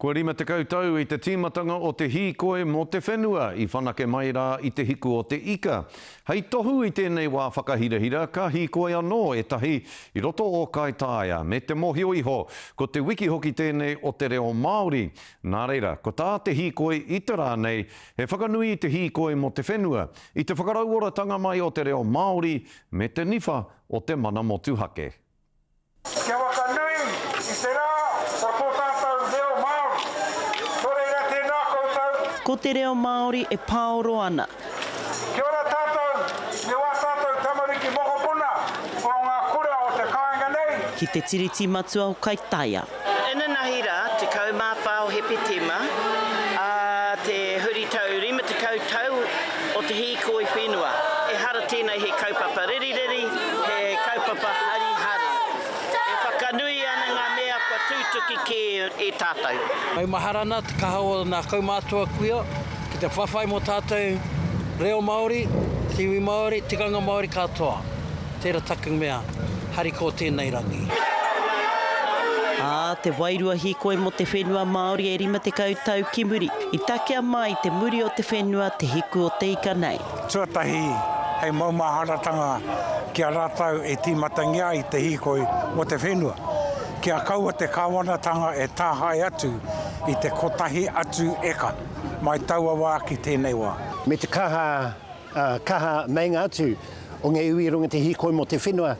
Kua 50 tau i te tīmatanga o te hīkoi mō te whenua i whanake mai rā i te hiku o te ika. Hei tohu i tēnei wā whakahirahira ka hīkoi anō ētahi i roto o Kaitaia me te mōhio iho ko te wiki hoki tēnei o te reo Māori. Nā reira, ko tā te hīkoi i te rā nei he whakanui i te hīkoi mō te whenua, i te whakarauoratanga mai o te reo Māori me te niwha o te mana motuhake. Kia whakanui i te rā o tō tātou reo Māori. Nō reira tēnā koutou. Ko te reo Māori e pāoro ana. Kia ora tātou me wā tātou tamariki mokopuna o ngā kura o te kāinga nei. Ki te Tiriti Matua o Kaitaia. Inanahi rā, 14 o Hepetema, ā, te huritau 50 tau o te hīkoi whenua. Ehara tēnei he kaupapa riririri, he kaupapa harihari. E whakanui ana ngā mea kua tūtuki kē e tātou. Maumahara ana te kaha o nā kaumātua kuia ki te whawhai mō tātou reo Māori, te iwi Māori, tikanga Māori katoa. Tērā taku mea harikoa tēnei rangi. Ā, te wairua hīkoi mō te whenua Māori e 50 tau ki muri, i takea mai te muri o te whenua te hiku o te ika nei. Tuatahi, hei maumaharatanga ki a rātou e tīmatangia ai te hīkoi mō te whenua, kia kaua te kāwanatanga e tāhae atu i te kotahi atu eka mai taua wā ki tēnei wā. Me te kaha Ā, kaha meinga atu o ngā iwi i runga i te hīkoi mō te whenua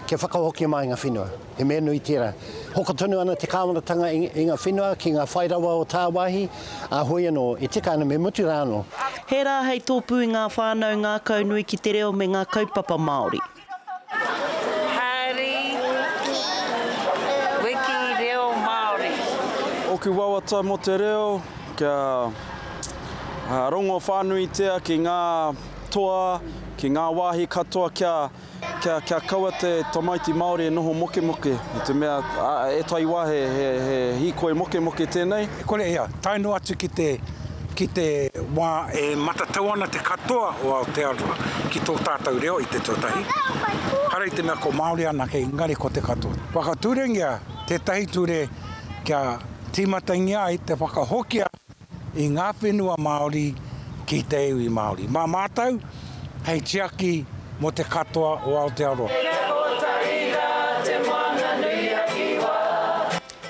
kia whakahokia mai ngā whenua. He mea nui tērā. Hoko tonu ana te kāwanatanga i ngā whenua ki ngā whairawa o tāwāhi, ā, hoi anō, e tika ana me mutu rā anō. He rā hei tōpū i ngā whānau ngākaunui ki te reo me ngā kaupapa Māori. Hari Wiki Reo Māori. Ōku wawata mō te reo, kia rongo whānuitia ki ngā toa, ki ngā wāhi katoa kia, kia, kia kaua te tamaiti Māori e noho mokemoke, i te mea ētahi wā he, he, he hīkoi mokemoke tēnei. E kore ia, tae noa atu ki te, ki te wā e matatau ana te katoa o Aotearoa ki tō tātou reo i te tuatahi, hara i te mea ko Māori anake, engari ko te katoa. Whakaturengia tētahi ture kia tīmatangia ai te whakahokia i ngā whenua Māori ki te iwi Māori. Mā mātou hei tiaki mō te katoa o Aotearoa. Kia kotahi rā te moana nui a Kiwa.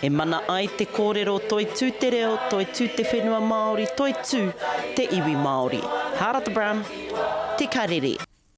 E mana ai te kōrero Toitū te reo, toitū te whenua Māori, toitū te iwi Māori. Harata Brown, Te Karere.